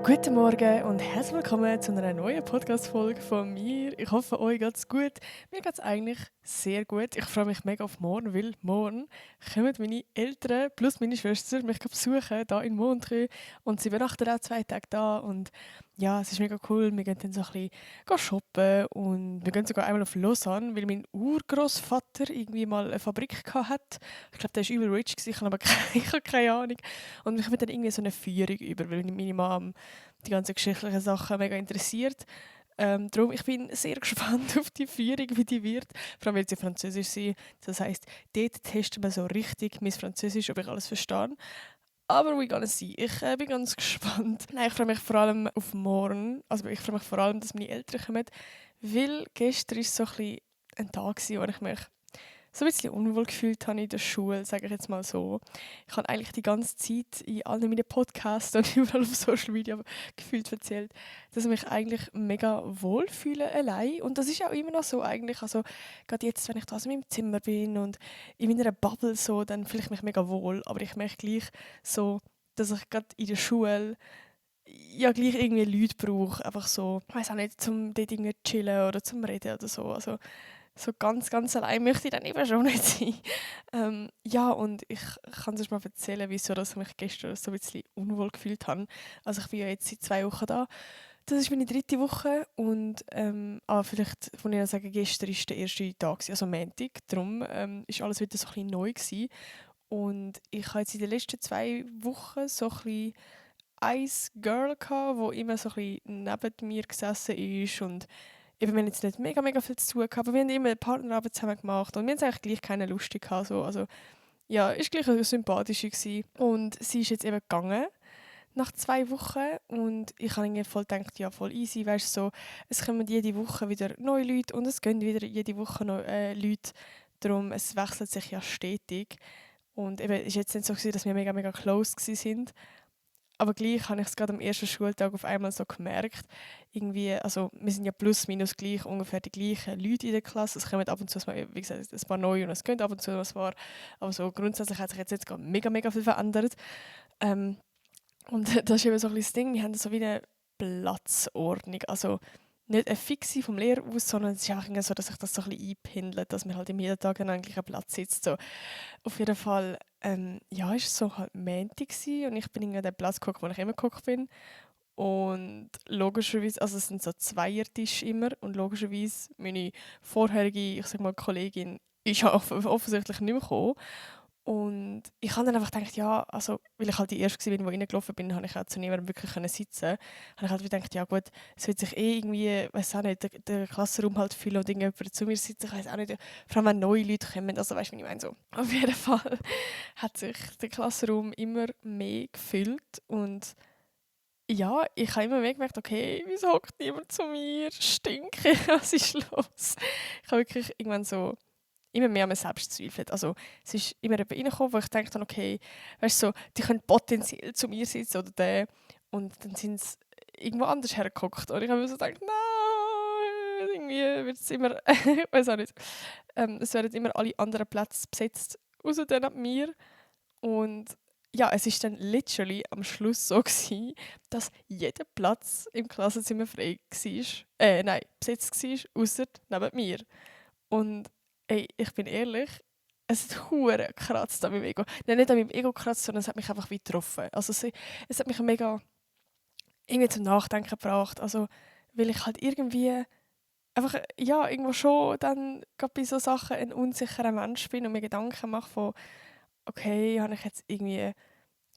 Guten Morgen und herzlich willkommen zu einer neuen Podcast-Folge von mir. Ich hoffe, euch geht's gut. Mir geht's eigentlich sehr gut. Ich freue mich mega auf morgen, weil morgen kommen meine Eltern plus meine Schwester mich besuchen hier in Montreux und sie übernachten auch 2 Tage da und ja, es ist mega cool. Wir gehen dann so ein bisschen shoppen und wir gehen sogar einmal auf Lausanne, weil mein Urgroßvater irgendwie mal eine Fabrik hatte. Ich glaube, der war übel rich, ich habe aber ich habe keine Ahnung. Und mich wird dann irgendwie so eine Führung über, weil meine Mom die ganzen geschichtlichen Sachen mega interessiert. Darum, ich bin sehr gespannt auf die Führung, wie die wird. Vor allem, weil sie Französisch sind. Das heisst, dort testen wir so richtig mein Französisch, ob ich alles verstehe. Aber we gonna see. Ich bin ganz gespannt. Nein, ich freue mich vor allem auf morgen. Also ich freue mich vor allem, dass meine Eltern kommen. Weil gestern war so ein bisschen ein Tag, wo ich mich so ein bisschen unwohl gefühlt habe in der Schule, sage ich jetzt mal so. Ich habe eigentlich die ganze Zeit in allen meinen Podcasts und überall auf Social Media gefühlt erzählt, dass ich mich eigentlich mega wohl fühle allein. Und das ist auch immer noch so eigentlich. Also gerade jetzt, wenn ich da so in meinem Zimmer bin und in meiner Bubble so, dann fühle ich mich mega wohl. Aber ich merke gleich so, dass ich gerade in der Schule ja gleich irgendwie Leute brauche. Einfach so, ich weiß auch nicht, zum dort irgendwie chillen oder zum reden oder so. Also so ganz, ganz allein möchte ich dann eben schon nicht sein. Ja, und ich kann dir mal erzählen, wieso dass ich mich gestern so ein bisschen unwohl gefühlt habe. Also ich bin ja jetzt seit 2 Wochen da. Das ist meine 3. Woche und vielleicht von Ihnen sagen, gestern war der erste Tag, also Montag. Darum ist alles wieder so ein bisschen neu gewesen. Und ich habe jetzt in den letzten 2 Wochen so ein bisschen ein Girl gehabt, wo immer so ein bisschen neben mir gesessen ist und eben, wir haben jetzt nicht mega, mega viel zu tun gehabt, aber wir haben immer eine Partnerarbeit zusammen gemacht und wir haben es eigentlich gleich keine lustig gehabt. So. Also, ja, ist gleich eine sympathische gewesen. Und sie ist jetzt eben gegangen nach 2 Wochen und ich habe irgendwie voll gedacht, ja, voll easy, weißt du, so, es kommen jede Woche wieder neue Leute und es gehen wieder jede Woche neue Leute. Darum, es wechselt sich ja stetig. Und eben, es war jetzt nicht so gewesen, dass wir mega, mega close sind. Aber gleich habe ich es gerade am ersten Schultag auf einmal so gemerkt. Irgendwie, also wir sind ja plus minus gleich ungefähr die gleichen Leute in der Klasse. Es kommen ab und zu, wie gesagt, ein paar neue und es gehen ab und zu ein paar. Aber so grundsätzlich hat sich jetzt gerade mega, mega viel verändert. Ähm, und das ist eben so ein bisschen das Ding, wir haben so wie eine Platzordnung. Also nicht eine fixe vom Lehrer aus, sondern es ist auch so, dass sich das so ein bisschen einpendelt, dass man halt im jeden Tag an einem gleichen Platz sitzt. So. Auf jeden Fall, ja, ist es so halt Montag gewesen und ich bin in den Platz geguckt, wo ich immer geguckt bin. Und logischerweise, also es sind so Zweiertische immer und logischerweise meine vorherige, ich sag mal, Kollegin ist ja offensichtlich nicht mehr gekommen. Und ich habe dann einfach gedacht, ja, also, weil ich halt die Erste war, die reingelaufen bin, habe ich auch zu niemandem wirklich sitzen. Habe ich halt gedacht, ja gut, es wird sich irgendwie, weiß auch nicht, der Klassenraum halt füllen und irgendjemand zu mir sitzen, ich weiß auch nicht, vor allem wenn neue Leute kommen, also weißt du, wie ich meine, so. Auf jeden Fall hat sich der Klassenraum immer mehr gefüllt und ja, ich habe immer mehr gemerkt, okay, wieso hockt niemand zu mir? Stinke, was ist los? Ich habe wirklich irgendwann so immer mehr an mir selbst zweifelt. Also es ist immer jemand reingekommen, wo ich dachte, okay, weißt du, so, die können potenziell zu mir sitzen oder der und dann sind sie irgendwo anders hergeguckt. Und ich habe mir so gedacht, nein, irgendwie wird es immer, ich weiß auch nicht, es werden immer alle anderen Plätze besetzt, außer dann ab mir. Und ja, es ist dann literally am Schluss so gewesen, dass jeder Platz im Klassenzimmer frei war. Nein, besetzt war, außer neben mir. Und ey, ich bin ehrlich, es hat hure gekratzt an meinem Ego. Nein, nicht an meinem Ego gekratzt, sondern es hat mich einfach wie getroffen. Also es hat mich mega irgendwie zum Nachdenken gebracht. Also, weil ich halt irgendwie einfach, ja, irgendwo schon dann gerade bei so Sachen ein unsicherer Mensch bin und mir Gedanken mache von, okay, habe ich jetzt irgendwie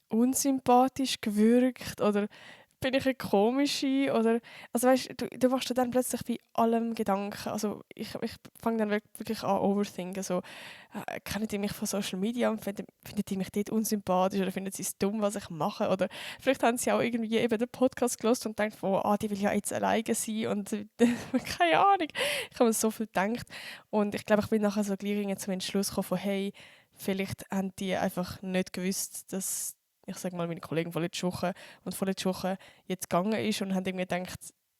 unsympathisch gewirkt oder bin ich eine komische oder also weißt du machst dir dann plötzlich bei allem Gedanken, also ich fange dann wirklich an overthinken, so kennen die mich von Social Media und finden die mich dort unsympathisch oder finden sie es dumm, was ich mache oder vielleicht haben sie auch irgendwie eben den Podcast gelesen und denken von, die will ja jetzt alleine sein und keine Ahnung, ich habe mir so viel gedacht und ich glaube, ich bin nachher so gleich zum Entschluss gekommen von, hey, vielleicht haben die einfach nicht gewusst, dass ich sage mal, meine Kollegen von letzter Woche und von letzter Woche jetzt gegangen ist und haben irgendwie gedacht,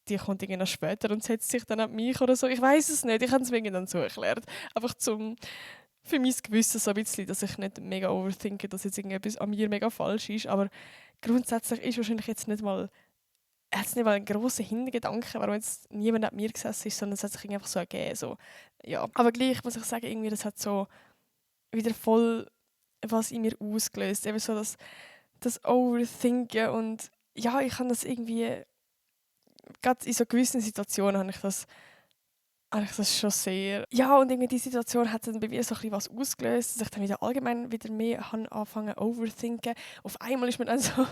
die kommt irgendwie noch später und setzt sich dann an mich oder so. Ich weiß es nicht, ich habe es mir dann so erklärt. Einfach für mein Gewissen so ein bisschen, dass ich nicht mega overthinke, dass jetzt irgendetwas an mir mega falsch ist. Aber grundsätzlich ist wahrscheinlich jetzt nicht mal hat es nicht mal einen grossen Hintergedanken, warum jetzt niemand neben mir gesessen ist, sondern es hat sich einfach so ergeben. So. Ja. Aber gleich muss ich sagen, irgendwie, das hat so wieder voll was in mir ausgelöst. Eben so das Overthinken und ja, ich habe das irgendwie, gerade in so gewissen Situationen habe ich das schon sehr... Ja, und irgendwie die Situation hat dann bei mir so ein bisschen was ausgelöst, dass ich dann wieder allgemein wieder mehr angefangen overthinken. Auf einmal ist mir dann so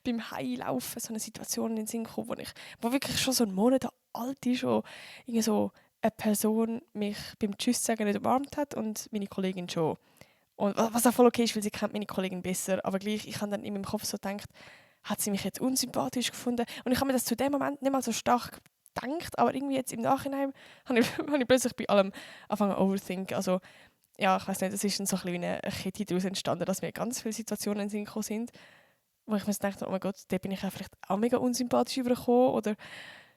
beim Heilaufen so eine Situation in den Sinn gekommen, wo wirklich schon so einen Monat alt ist, wo irgendwie so eine Person mich beim Tschüss sagen nicht umarmt hat und meine Kollegin schon. Und was auch voll okay ist, weil sie kennt meine Kollegin besser, aber gleich, ich habe dann in meinem Kopf so gedacht, hat sie mich jetzt unsympathisch gefunden? Und ich habe mir das zu dem Moment nicht mal so stark gedacht, aber irgendwie jetzt im Nachhinein habe ich plötzlich bei allem angefangen overthinken. Also ja, ich weiß nicht, es ist dann so ein bisschen wie eine Kette daraus entstanden, dass mir ganz viele Situationen in den Sinn gekommen sind, wo ich mir dachte, oh mein Gott, da bin ich ja vielleicht auch mega unsympathisch übergekommen oder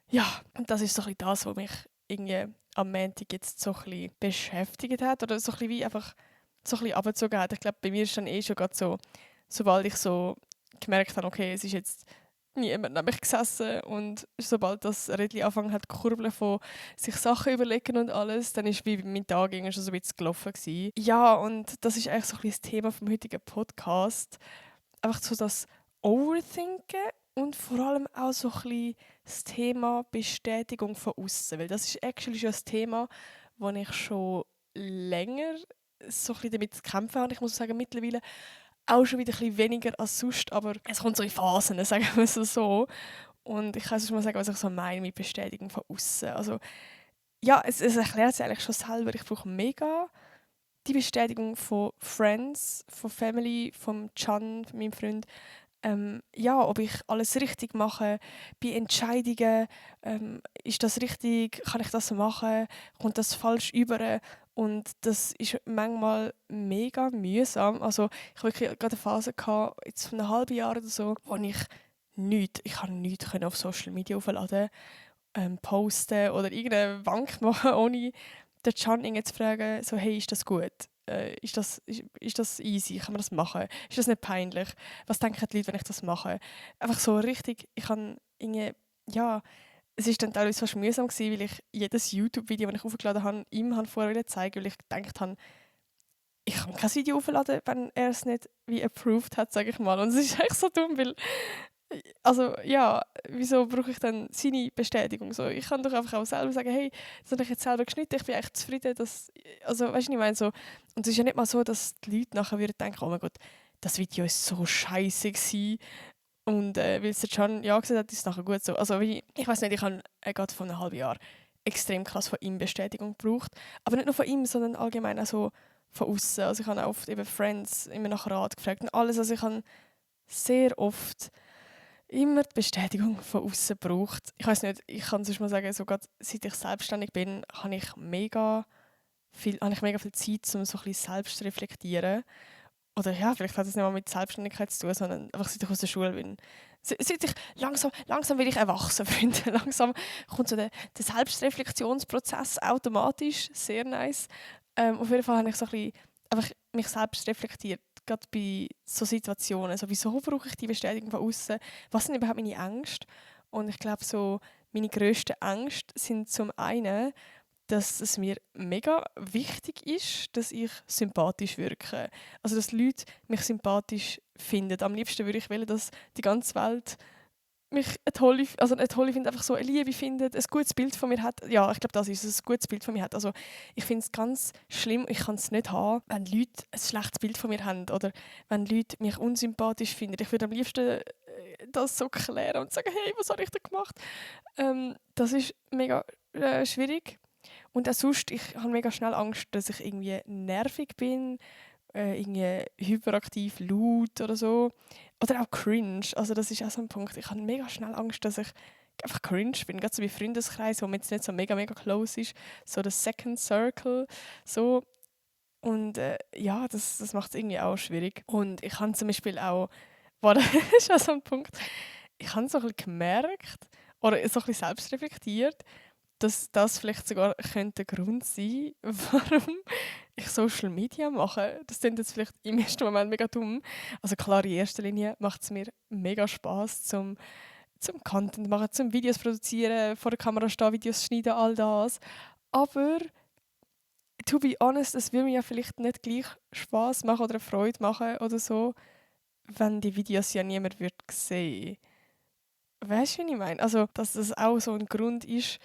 ja, und das ist so ein bisschen das, was mich irgendwie am Montag jetzt so ein bisschen beschäftigt hat oder so ein bisschen wie einfach so ein bisschen runtergezogen hat. Ich glaube, bei mir ist dann schon gerade so, sobald ich so gemerkt habe, okay, es ist jetzt niemand neben mich gesessen und sobald das Rädchen angefangen hat zu kurbeln von sich Sachen überlegen und alles, dann ist wie mein Tag schon so ein bisschen gelaufen gewesen. Ja, und das ist eigentlich so ein bisschen das Thema vom heutigen Podcast. Einfach so das Overthinken und vor allem auch so ein bisschen das Thema Bestätigung von außen, weil das ist actually schon ein Thema, das ich schon länger so ein bisschen damit zu kämpfen habe. Ich muss sagen, mittlerweile auch schon wieder ein bisschen weniger als sonst, aber es kommt so in Phasen, sagen wir es so. Und ich kann jetzt mal sagen, was ich so meine mit Bestätigung von außen. Also ja, es erklärt sich eigentlich schon selber. Ich brauche mega die Bestätigung von Friends, von Family, vom Can, meinem Freund. Ja, ob ich alles richtig mache, bei Entscheidungen, ist das richtig, kann ich das machen, kommt das falsch über und das ist manchmal mega mühsam. Also ich hatte wirklich gerade eine Phase, jetzt von einem halben Jahr oder so, wo ich kann nichts auf Social Media aufladen, posten oder irgendeine Wank machen, ohne den Can zu fragen, so hey, ist das gut? Ist das easy? Kann man das machen? Ist das nicht peinlich? Was denken die Leute, wenn ich das mache? Einfach so richtig, ich kann irgendwie, ja, es war dann teilweise fast mühsam gewesen, weil ich jedes YouTube-Video, das ich aufgeladen habe, ihm vorher zeigen, weil ich gedacht habe, ich kann kein Video aufladen, wenn er es nicht wie approved hat, sage ich mal. Und es ist echt so dumm, weil also ja, wieso brauche ich dann seine Bestätigung? So, ich kann doch einfach auch selber sagen, hey, das habe ich jetzt selber geschnitten, ich bin echt zufrieden. Also weißt du, ich meine so, und es ist ja nicht mal so, dass die Leute nachher würden denken, oh mein Gott, das Video ist so scheiße gewesen. Und weil es der Can ja gesagt hat, ist es nachher gut so. Also ich weiß nicht, ich habe gerade vor einem halben Jahr extrem krass von ihm Bestätigung gebraucht. Aber nicht nur von ihm, sondern allgemein auch so von außen. Also ich habe auch oft eben Friends immer nach Rat gefragt und alles. Also ich habe sehr oft immer die Bestätigung von außen gebraucht. Ich weiß nicht, ich kann sonst mal sagen, so gerade seit ich selbstständig bin, habe ich mega viel Zeit, um so ein bisschen selbst zu reflektieren. Oder ja, vielleicht hat es nicht mal mit Selbstständigkeit zu tun, sondern einfach seit ich aus der Schule bin. Seit ich langsam will ich erwachsen, Freunde. Langsam kommt so der Selbstreflexionsprozess automatisch. Sehr nice. Auf jeden Fall habe ich so ein bisschen einfach mich selbst reflektiert. Gerade bei so Situationen. Also, wieso brauche ich die Bestätigung von außen? Was sind überhaupt meine Ängste? Und ich glaube, so meine grössten Ängste sind zum einen, dass es mir mega wichtig ist, dass ich sympathisch wirke. Also, dass Leute mich sympathisch finden. Am liebsten würde ich wollen, dass die ganze Welt mich eine tolle findet, einfach so eine Liebe findet, ein gutes Bild von mir hat. Ja, ich glaube, das ist es, ein gutes Bild von mir hat. Also, ich finde es ganz schlimm, ich kann es nicht haben, wenn Leute ein schlechtes Bild von mir haben oder wenn Leute mich unsympathisch finden. Ich würde am liebsten das so klären und sagen, hey, was habe ich da gemacht? Das ist mega schwierig. Und auch sonst, ich habe mega schnell Angst, dass ich irgendwie nervig bin, irgendwie hyperaktiv, laut oder so. Oder auch cringe. Also das ist auch so ein Punkt. Ich habe mega schnell Angst, dass ich einfach cringe bin. Gerade so bei Freundeskreis, wo man jetzt nicht so mega, mega close ist. So das Second Circle. So. Und ja, das macht es irgendwie auch schwierig. Und ich habe zum Beispiel auch, das ist auch so ein Punkt, ich habe so ein bisschen gemerkt, oder so ein bisschen selbst reflektiert, dass das vielleicht sogar könnte der Grund sein, warum ich Social Media mache. Das klingt jetzt vielleicht im ersten Moment mega dumm. Also klar, in erster Linie macht es mir mega Spass, zum zum Content machen, zum Videos produzieren, vor der Kamera stehen, Videos schneiden, all das. Aber to be honest, es würde mir ja vielleicht nicht gleich Spass machen oder Freude machen oder so, wenn die Videos ja niemand wird sehen. Weißt du, wie ich meine? Also, dass das auch so ein Grund ist,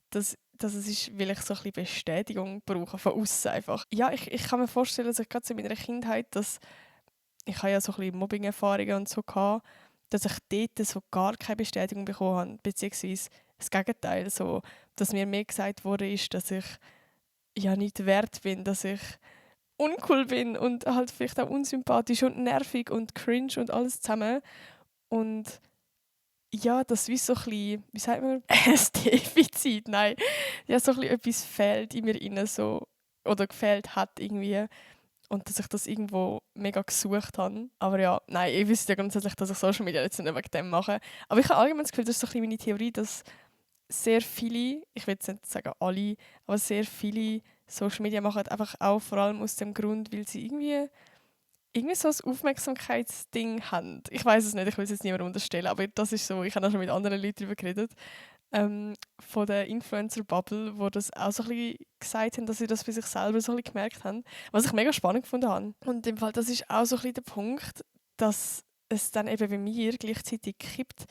dass es ist, weil ich so ein bisschen Bestätigung brauche von außen einfach. Ja, ich kann mir vorstellen, dass ich gerade in meiner Kindheit, dass ich habe ja so ein bisschen Mobbing-Erfahrungen und so gehabt, dass ich dort so gar keine Bestätigung bekommen habe, beziehungsweise das Gegenteil, so, dass mir mehr gesagt wurde, ist, dass ich ja nicht wert bin, dass ich uncool bin und halt vielleicht auch unsympathisch und nervig und cringe und alles zusammen. Und ja, das wie so ein bisschen, wie sagt man, ein Defizit, nein, ja, so ein bisschen etwas fehlt in mir innen so, oder gefehlt hat irgendwie. Und dass ich das irgendwo mega gesucht habe. Aber ja, nein, ich wüsste ja grundsätzlich, dass ich Social Media jetzt nicht wegen dem mache. Aber ich habe allgemein das Gefühl, das ist so ein bisschen meine Theorie, dass sehr viele, ich will jetzt nicht sagen alle, aber sehr viele Social Media machen einfach auch vor allem aus dem Grund, weil sie irgendwie so ein Aufmerksamkeitsding haben. Ich weiß es nicht, ich will es jetzt niemandem unterstellen, aber das ist so, ich habe auch schon mit anderen Leuten darüber geredet, von der Influencer-Bubble, wo das auch so ein bisschen gesagt haben, dass sie das für sich selber so ein bisschen gemerkt haben, was ich mega spannend gefunden habe. Und im Fall, das ist auch so ein bisschen der Punkt, dass es dann eben bei mir gleichzeitig kippt,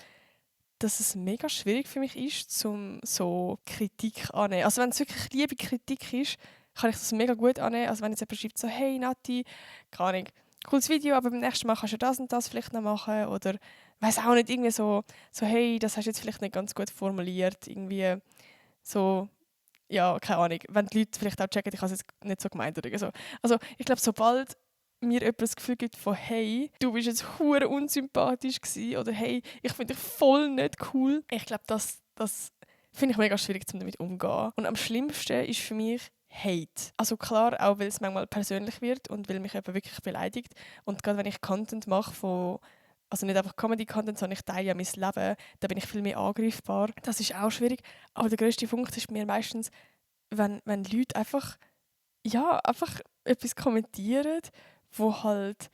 dass es mega schwierig für mich ist, zum so Kritik annehmen. Also wenn es wirklich liebe Kritik ist, kann ich das mega gut annehmen. Also wenn jetzt jemand schreibt so, hey Nati, keine Ahnung, cooles Video, aber beim nächsten Mal kannst du das und das vielleicht noch machen oder weiß auch nicht, irgendwie so hey, das hast du jetzt vielleicht nicht ganz gut formuliert, irgendwie so, ja, keine Ahnung, wenn die Leute vielleicht auch checken, ich habe es jetzt nicht so gemeint oder so. Also ich glaube, sobald mir jemand das Gefühl gibt von hey, du bist jetzt hure unsympathisch gewesen, oder hey, ich finde dich voll nicht cool. Ich glaube, das finde ich mega schwierig, damit umzugehen. Und am schlimmsten ist für mich Hate. Also klar, auch weil es manchmal persönlich wird und weil mich jemand wirklich beleidigt. Und gerade wenn ich Content mache also nicht einfach Comedy-Content, sondern ich teile ja mein Leben, da bin ich viel mehr angreifbar. Das ist auch schwierig. Aber der grösste Punkt ist mir meistens, wenn Leute einfach etwas kommentieren, wo halt,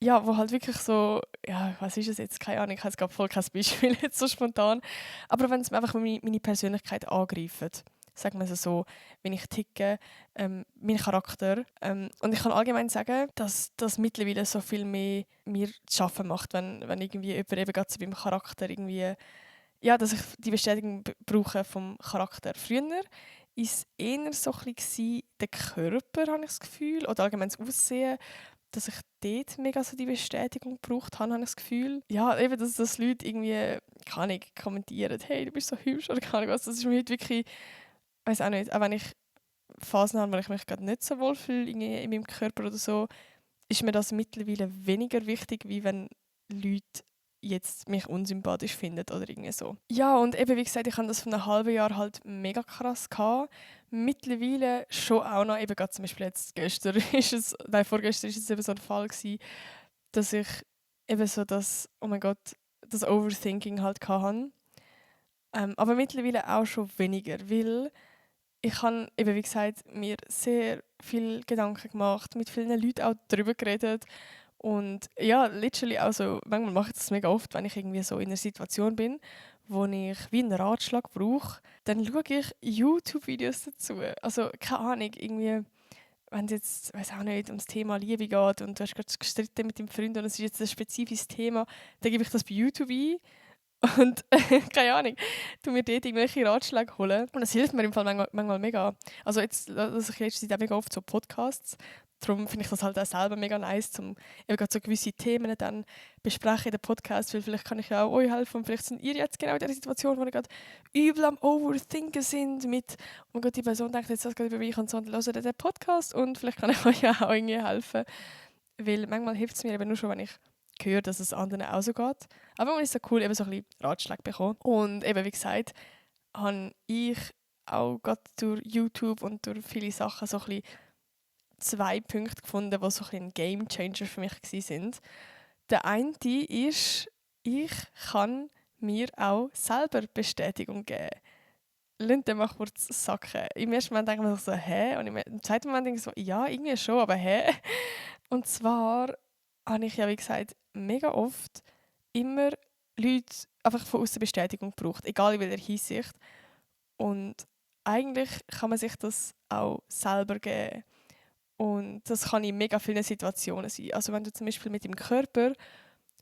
ja, wo halt wirklich so, ja, was ist es jetzt? Keine Ahnung, ich habe jetzt gerade voll kein Beispiel jetzt so spontan. Aber wenn es mir einfach meine Persönlichkeit angreift, sagen wir es so, wenn ich ticke, mein Charakter. Und ich kann allgemein sagen, dass das mittlerweile so viel mehr mir zu schaffen macht, wenn irgendwie jemand eben gerade so beim Charakter irgendwie, ja, dass ich die Bestätigung brauche vom Charakter. Früher war es eher so ein bisschen der Körper, habe ich das Gefühl, oder allgemein das Aussehen, dass ich dort mega so die Bestätigung gebraucht habe ich das Gefühl. Ja, eben, dass Leute irgendwie, keine Ahnung, kommentieren, hey, du bist so hübsch oder keine Ahnung was. Das ist mir heute wirklich, weiß auch nicht, auch wenn ich Phasen habe, wo ich mich gerade nicht so wohl fühle in meinem Körper oder so, ist mir das mittlerweile weniger wichtig, wie wenn Leute jetzt mich unsympathisch finden oder irgendwie so. Ja, und eben wie gesagt, ich hatte das von einem halben Jahr halt mega krass gehabt. Mittlerweile schon auch noch, eben gerade zum Beispiel jetzt gestern vorgestern ist es eben so ein Fall gewesen, dass ich eben so das, oh mein Gott, das Overthinking halt hatte. Aber mittlerweile auch schon weniger, weil ich habe eben, wie gesagt, mir sehr viel Gedanken gemacht, mit vielen Leuten auch darüber geredet. Und ja, literally auch so, manchmal mache ich das mega oft, wenn ich irgendwie so in einer Situation bin, wo ich wie einen Ratschlag brauche, dann schaue ich YouTube-Videos dazu. Also keine Ahnung, irgendwie, wenn es jetzt, weiß auch nicht, ums Thema Liebe geht und du hast gerade gestritten mit deinem Freund und es ist jetzt ein spezifisches Thema, dann gebe ich das bei YouTube ein und keine Ahnung, tu mir dort irgendwelche Ratschläge holen. Und das hilft mir im Fall manchmal mega. Also jetzt lasse ich jetzt auch mega oft so Podcasts. Darum finde ich das halt auch selber mega nice, um eben gerade so gewisse Themen dann besprechen in den Podcast, weil vielleicht kann ich ja auch euch helfen und vielleicht sind ihr jetzt genau in der Situation, wo ihr gerade übel am Overthinken sind mit «Oh mein Gott, die Person denkt jetzt das gerade über mich» und so, und hört den Podcast und vielleicht kann ich euch ja auch irgendwie helfen. Weil manchmal hilft es mir eben nur schon, wenn ich höre, dass es anderen auch so geht. Aber man ist so cool, eben so ein bisschen Ratschläge bekommen. Und eben, wie gesagt, habe ich auch gerade durch YouTube und durch viele Sachen so ein bisschen 2 Punkte gefunden, die so ein bisschen ein Game Changer für mich waren. Der eine ist, ich kann mir auch selber Bestätigung geben. Lass den mal kurz sacken. Im ersten Moment denke ich mir so, hä? Und im zweiten Moment denke ich so, ja, irgendwie schon, aber hä? Und zwar habe ich ja, wie gesagt, mega oft immer Leute, einfach von außen Bestätigung braucht, egal in welcher Hinsicht. Und eigentlich kann man sich das auch selber geben. Und das kann in mega vielen Situationen sein. Also wenn du zum Beispiel mit dem Körper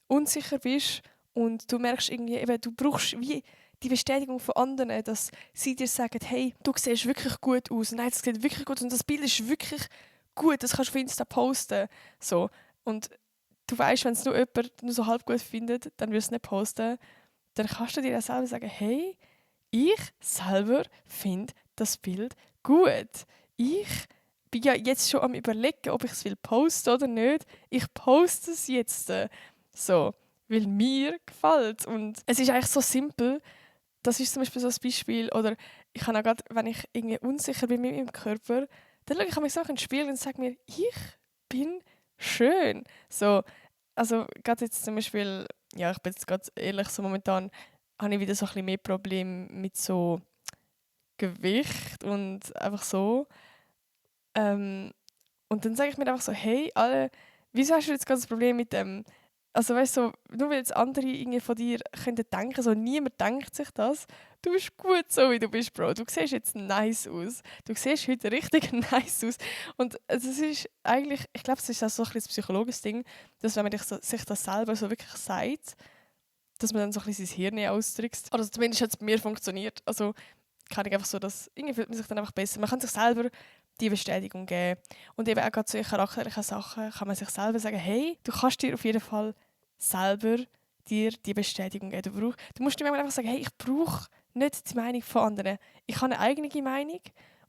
unsicher bist und du merkst irgendwie, eben, du brauchst wie die Bestätigung von anderen, dass sie dir sagen, hey, du siehst wirklich gut aus, nein, das sieht wirklich gut aus und das Bild ist wirklich gut, das kannst du auf Insta posten. So. Und du weißt, wenn es nur jemand nur so halb gut findet, dann wirst du es nicht posten. Dann kannst du dir auch selber sagen, hey, ich selber finde das Bild gut. Ich bin ja jetzt schon am Überlegen, ob ich es posten oder nicht. Ich poste es jetzt. So, weil mir gefällt. Und es ist eigentlich so simpel. Das ist zum Beispiel so ein Beispiel. Oder ich kann auch gerade, wenn ich irgendwie unsicher bin mit meinem Körper, dann schaue ich mich so in den Spiegel und sage mir, ich bin schön. So, also gerade jetzt zum Beispiel, ja, ich bin jetzt gerade ehrlich, so momentan habe ich wieder so ein bisschen mehr Probleme mit so Gewicht und einfach so. Und dann sage ich mir einfach so, hey, alle, wieso hast du jetzt gerade das Problem mit dem? Also weißt du, so, nur weil jetzt andere irgendwie von dir könnten denken, so niemand denkt sich das. Du bist gut so, wie du bist, Bro. Du siehst jetzt nice aus. Du siehst heute richtig nice aus. Und es ist eigentlich, ich glaube, es ist auch so ein bisschen das psychologische Ding, dass wenn man sich das selber so wirklich sagt, dass man dann so ein bisschen sein Hirn ausdrückt. Oder zumindest hat es bei mir funktioniert. Also kann ich einfach so, dass irgendwie fühlt man sich dann einfach besser. Man kann sich selber die Bestätigung geben. Und eben auch gerade solche charakterlichen Sachen kann man sich selber sagen, hey, du kannst dir auf jeden Fall selber dir die Bestätigung geben. Du musst dir manchmal einfach sagen, hey, ich brauche nicht die Meinung von anderen. Ich habe eine eigene Meinung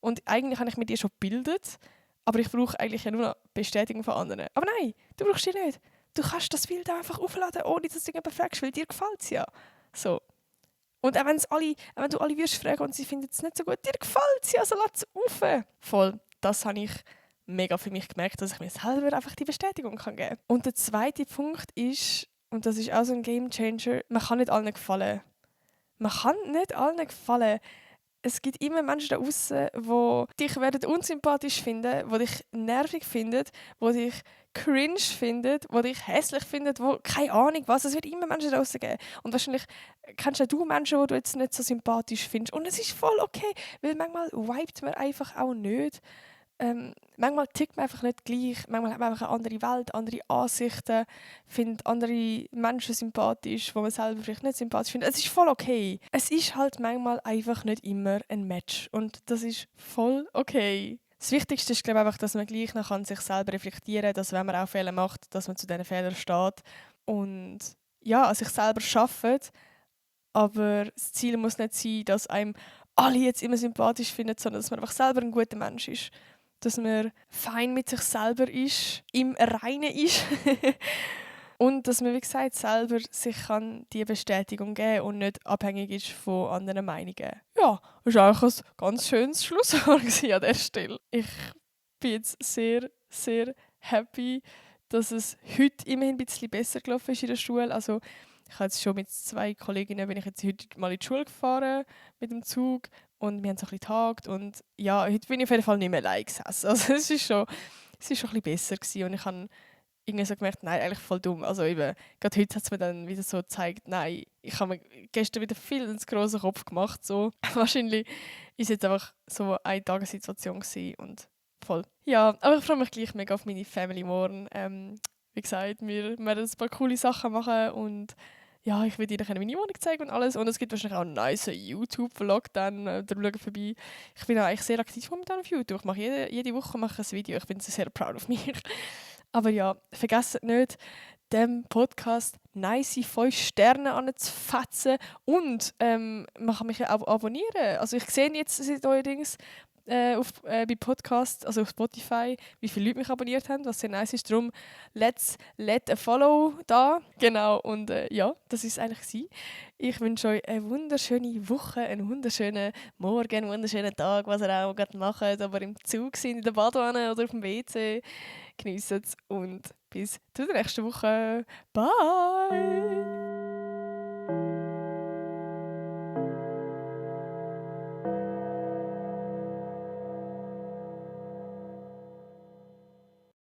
und eigentlich habe ich mir die schon gebildet, aber ich brauche eigentlich ja nur noch Bestätigung von anderen. Aber nein, du brauchst die nicht. Du kannst das Bild einfach aufladen, ohne dass du jemanden fragst, weil dir gefällt es ja. So. Und auch, wenn du alle wirst fragen und sie finden es nicht so gut, dir gefällt es ja, also lass es rauf. Voll, das habe ich mega für mich gemerkt, dass ich mir selber einfach die Bestätigung kann geben kann. Und der zweite Punkt ist, und das ist auch so ein Gamechanger, man kann nicht allen gefallen. Man kann nicht allen gefallen. Es gibt immer Menschen da draussen, die dich werden unsympathisch finden, die dich nervig finden, die dich cringe finden, die dich hässlich finden, die keine Ahnung was. Es wird immer Menschen da draussen geben. Und wahrscheinlich kennst auch du Menschen, die du jetzt nicht so sympathisch findest. Und es ist voll okay, weil manchmal vibet man einfach auch nicht. Manchmal tickt man einfach nicht gleich. Manchmal hat man einfach eine andere Welt, andere Ansichten, findet andere Menschen sympathisch, die man selber vielleicht nicht sympathisch findet. Es ist voll okay. Es ist halt manchmal einfach nicht immer ein Match. Und das ist voll okay. Das Wichtigste ist, glaube ich, einfach, dass man gleich noch an sich selber reflektieren kann, dass wenn man auch Fehler macht, dass man zu diesen Fehlern steht. Und ja, an sich selber arbeitet. Aber das Ziel muss nicht sein, dass einem alle jetzt immer sympathisch finden, sondern dass man einfach selber ein guter Mensch ist. Dass man fein mit sich selber ist, im Reinen ist. Und dass man, wie gesagt, selber sich kann die Bestätigung geben und nicht abhängig ist von anderen Meinungen. Ja, das war auch ein ganz schönes Schlusswort an dieser Stelle. Ich bin jetzt sehr, sehr happy, dass es heute immerhin ein bisschen besser gelaufen ist in der Schule. Also ich habe jetzt schon mit 2 Kolleginnen bin ich jetzt heute mal in die Schule gefahren mit dem Zug und wir haben so ein bisschen getagt und ja, heute bin ich auf jeden Fall nicht mehr allein gesessen. Also es ist schon ein bisschen besser gewesen und ich habe irgendwie so gemerkt, nein, eigentlich voll dumm. Also eben, gerade heute hat es mir dann wieder so gezeigt, nein, ich habe mir gestern wieder viel ins grossen Kopf gemacht. So. Wahrscheinlich ist es jetzt einfach so eine Tagessituation gewesen und voll. Ja, aber ich freue mich gleich mega auf meine Family morgen. Wie gesagt, wir werden ein paar coole Sachen machen und ja, ich werde Ihnen meine Wohnung zeigen und alles. Und es gibt wahrscheinlich auch einen nice YouTube-Vlog dann, da schauen vorbei. Ich bin auch eigentlich sehr aktiv momentan auf YouTube. Ich mache jede Woche mache ich ein Video. Ich bin sehr proud of mich. Aber ja, vergesst nicht, dem Podcast nice 5 Sterne anzufetzen und man kann mich ja auch abonnieren. Also ich sehe jetzt neuerdings bei Podcast, also auf Spotify, wie viele Leute mich abonniert haben, was sehr nice ist. Darum, let a follow da. Genau, und ja, das ist eigentlich sie. Ich wünsche euch eine wunderschöne Woche, einen wunderschönen Morgen, einen wunderschönen Tag, was ihr auch gerade macht, aber im Zug sind, in der Badewanne oder auf dem WC. Geniessen es und bis zur nächsten Woche. Bye!